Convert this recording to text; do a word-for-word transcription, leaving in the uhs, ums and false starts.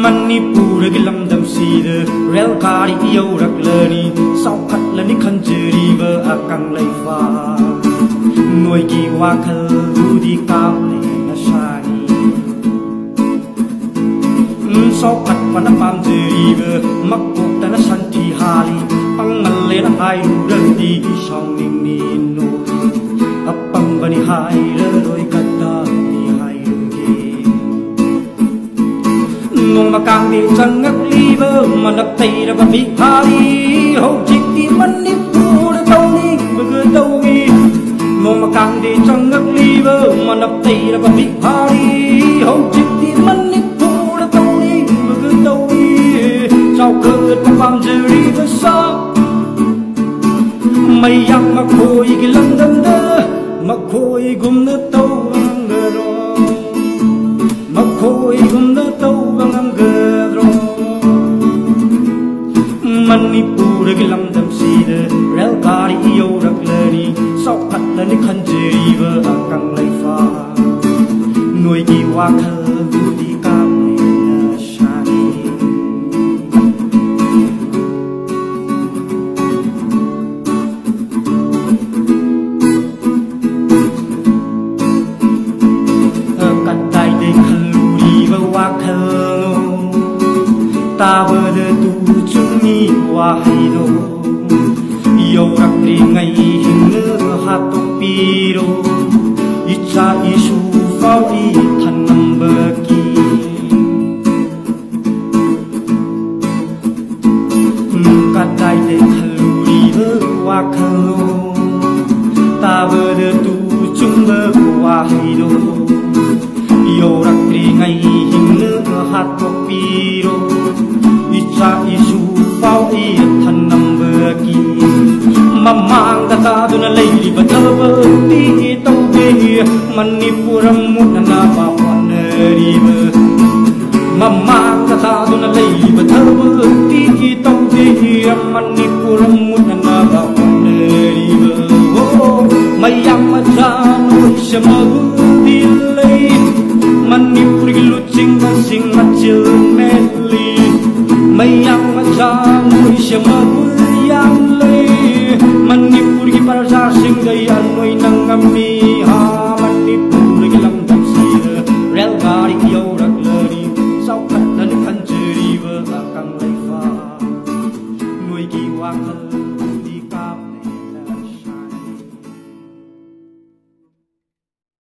ꯃꯅꯤꯄꯨꯔꯒꯤ ꯂꯝꯗꯝꯁꯤꯗ ꯔꯦꯜ ꯒꯥꯔꯤ ꯌꯧꯔꯛꯂꯅꯤ, ꯆꯥꯎꯈꯠꯂꯅꯤ ꯈꯟꯖꯔꯤꯕ ꯑꯀꯪꯂꯩꯐꯥ, ꯅꯣꯏꯒꯤ ꯋꯥꯈꯜꯕꯨꯗꯤ ꯀꯥꯞꯅꯦꯅ ꯁꯥꯔꯤ꯫ ꯎꯝ, ꯆꯥꯎꯈꯠꯄꯅ ꯄꯥꯝꯖꯔꯤꯕ ꯃꯀꯣꯛꯇꯅ ꯁꯟꯊꯤ ꯍꯥꯜꯂꯤ, ꯄꯪꯃꯜꯂꯦꯅ ꯍꯥꯏꯔꯨꯔꯗꯤ ꯁꯥꯎꯅꯤꯡꯅꯤ ꯅꯣꯏ꯫ ꯑꯄꯪꯕꯅꯤ ꯍꯥꯏꯔꯔꯣꯏ, ꯀꯗꯥꯅꯤ ꯍꯥꯏꯔꯨꯒꯦ꯫ ꯅꯣꯡꯃ ꯀꯥꯡꯗꯦ ꯆꯪꯉꯛꯂꯤꯕ ꯃꯅꯞ ꯇꯩꯔꯕ ꯃꯤꯍꯥꯔꯤ, ꯍꯧꯖꯤꯛꯇꯤ ꯃꯅꯤꯄꯨꯔ ꯇꯧꯅꯤꯡꯕꯒ ꯇꯧꯏ꯫ ꯅꯣꯡꯃ ꯀꯥꯡꯗꯦ ꯆꯪꯉꯛꯂꯤꯕ ꯃꯅꯞ ꯇꯩꯔꯕ ꯃꯤꯍꯥꯔꯤ, ꯍꯧꯖꯤꯛꯇꯤ ꯃꯅꯤꯄꯨꯔ ꯇꯧꯅꯤꯡꯕꯒ ꯇꯧꯏ꯫ ꯆꯥꯎꯈꯠꯄ ꯄꯥꯝꯖꯔꯤꯕ ꯁꯥ ꯃꯌꯥꯝ ꯃꯈꯣꯏꯒꯤ ꯂꯝꯗꯝꯗ ꯃꯈꯣꯏꯒꯨꯝꯅ ꯇꯧꯕ ꯉꯝꯒꯗ꯭ꯔꯣ? ꯃꯈꯣꯏꯒꯨꯝꯅ ꯇꯧꯕ ꯉꯝꯒꯗ꯭ꯔꯣ? ꯃꯅꯤꯄꯨꯔꯒꯤ ꯂꯝꯗꯝꯁꯤꯗ ꯔꯦꯜ ꯒꯥꯔꯤ ꯌꯧꯔꯛꯂꯅꯤ, ꯆꯥꯎꯈꯠꯂꯅꯤ ꯈꯟꯖꯔꯤꯕ ꯑꯀꯪꯂꯩꯐꯥ, ꯅꯣꯏꯒꯤ ꯋꯥꯈꯜꯕꯨꯗꯤ ꯀꯥꯞꯅꯦꯅ ꯁꯥꯔꯤ꯫ ꯀꯗꯥꯏꯗꯩ ꯈꯜꯂꯨꯔꯤꯕ ꯋꯥꯈꯜꯅꯣ? ꯇꯥꯕꯗ ꯇꯨ ꯆꯨꯝꯃꯤ ꯋꯥꯍꯩꯗꯣ꯫ ꯌꯧꯔꯛꯇ꯭ꯔꯤꯉꯩ ꯍꯤꯡꯅ ꯍꯥꯠꯇꯣꯛꯄꯤꯔꯣ, ꯏꯆꯥ ꯏꯁꯨ ꯐꯥꯎ ꯏꯊꯟ ꯅꯝꯕꯒꯤ꯫ ꯀꯗꯥꯏꯗ ꯈꯜꯂꯨꯔꯤꯕ ꯋꯥꯈꯜꯅꯣ? ꯇꯥꯕꯗ ꯇꯨ ꯆꯨꯝꯕ ꯋꯥꯍꯩꯗꯣ꯫ ꯌꯧꯔꯛꯇ꯭ꯔꯤꯉꯩ ꯍꯤꯡꯅ ꯍꯥꯠꯇꯣꯛꯄꯤꯔꯣ, ꯏꯆꯥ ꯏꯁꯨ ꯐꯥꯎ ꯏꯊꯟ ꯅꯝꯕꯒꯤ꯫ ꯃꯃꯥꯡꯗ ꯀꯥꯗꯨꯅ ꯂꯩꯔꯤꯕ ꯊꯕꯛꯇꯤ ꯇꯧꯗꯦ, ꯃꯅꯤꯄꯨꯔ ꯃꯨꯠꯅꯅꯕ